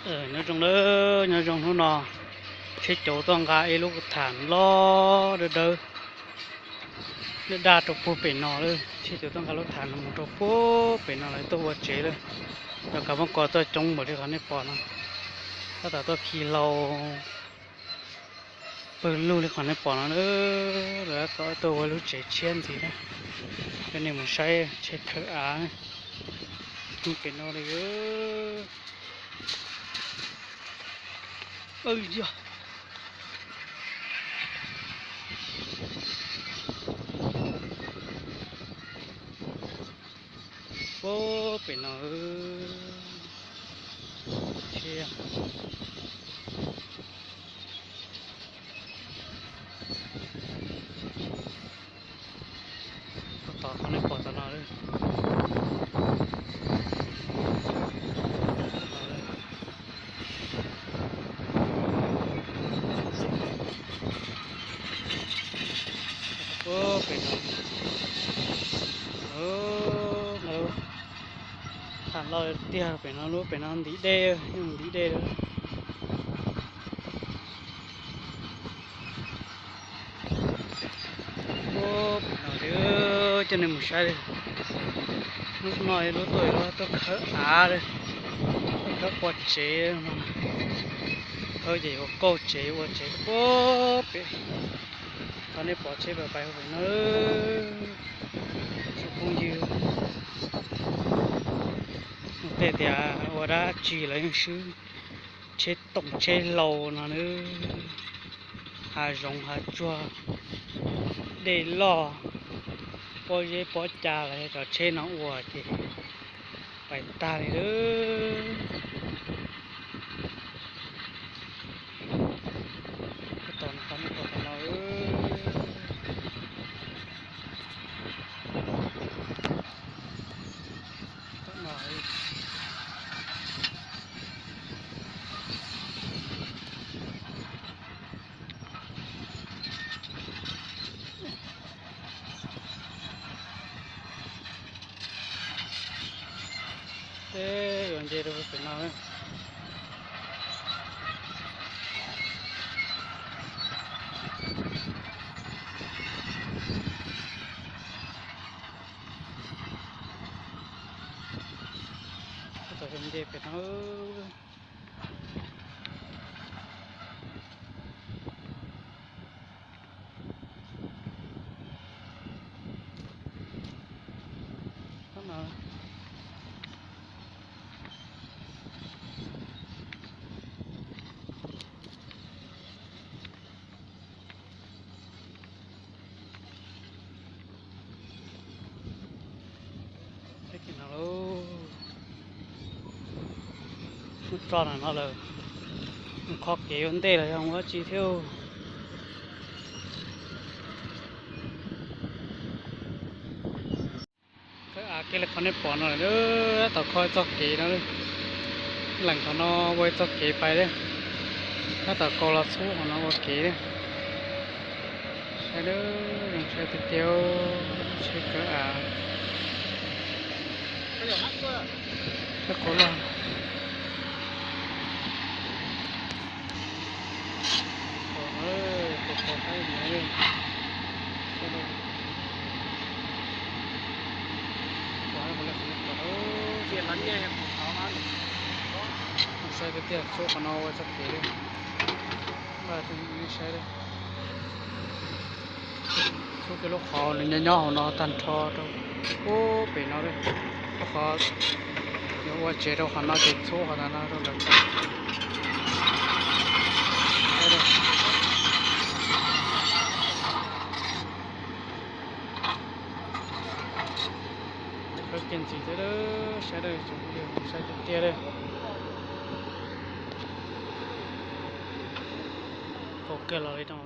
Nyob zoo lawm, nyob zoo hnub no, Tsheb Cauv tuaj nqa ib lub tham loj dawb dawb, daj daj rau puag pem no lawm. Tsheb Cauv tuaj nqa lub tham no mus rau puag pem no lawm, tuaj ua tsev lawm. Cov kav muab ko tuaj coob npaum li qhov nej pom no, tab tom tuaj khi hlau pawg lug li qhov nej pom no. Lawv tab tom tuaj ua lub tsev tshiab ntxiv na. Coj nej mus saib tsheb khawb av pem no li. Puag pem no, tsheb tab tom qhov nej pom tom no. Puag pem no, tham loj tiag. Pem no lub, pem no ntiv dej, yeej ntiv dej lawm. Puag pem no, coj nej mus saib li. Hnub no lub tuaj, tuaj khawb av li, tuaj khawb ua tsev no. Khawb ces yuav kauj tsev ua tsev puag pem. Qhov nej pom tsheb pais pais pem no, tsoom phooj ywg, tej tias ua dab tsi lawv yeej swb tsheb toom tsheb hlau no nawb. Hav zoov hav tsuag, dej loj, pob zeb pob ca los yog cov tsheb no ua ces pais tag li lawm. Tab tom qhov nej pom tom no, tom no. Teb yuav nce rau pem no. Tab tom yuav nce pem no. Muab tso no lawm, kho kev ua ntej los yog ua dab tsi thiab. Khawb av kiag li qhov nej pom no, tab tom kho txoj kev no. Leem qhov no ua txoj kev pais li, tab tom kaus los txhub qhov no ua kev li. Saib, zoo saib tiag tiag, tsheb khawb av. Tsheb qhov loj. Saib tiag tiag, txhub qhov no ua txoj kev li. Saib, txhub kiag lub qhov nws nyob nyob hauv no tag nrho rau puag pem no li. Lub qhov yuav ua tsev rau qhov no ces txhub qhov ntawd no rau lawv tau. Khawb kiag ntxiv thiab, saib, saib tiag tiag li. Kaus kiag los li no.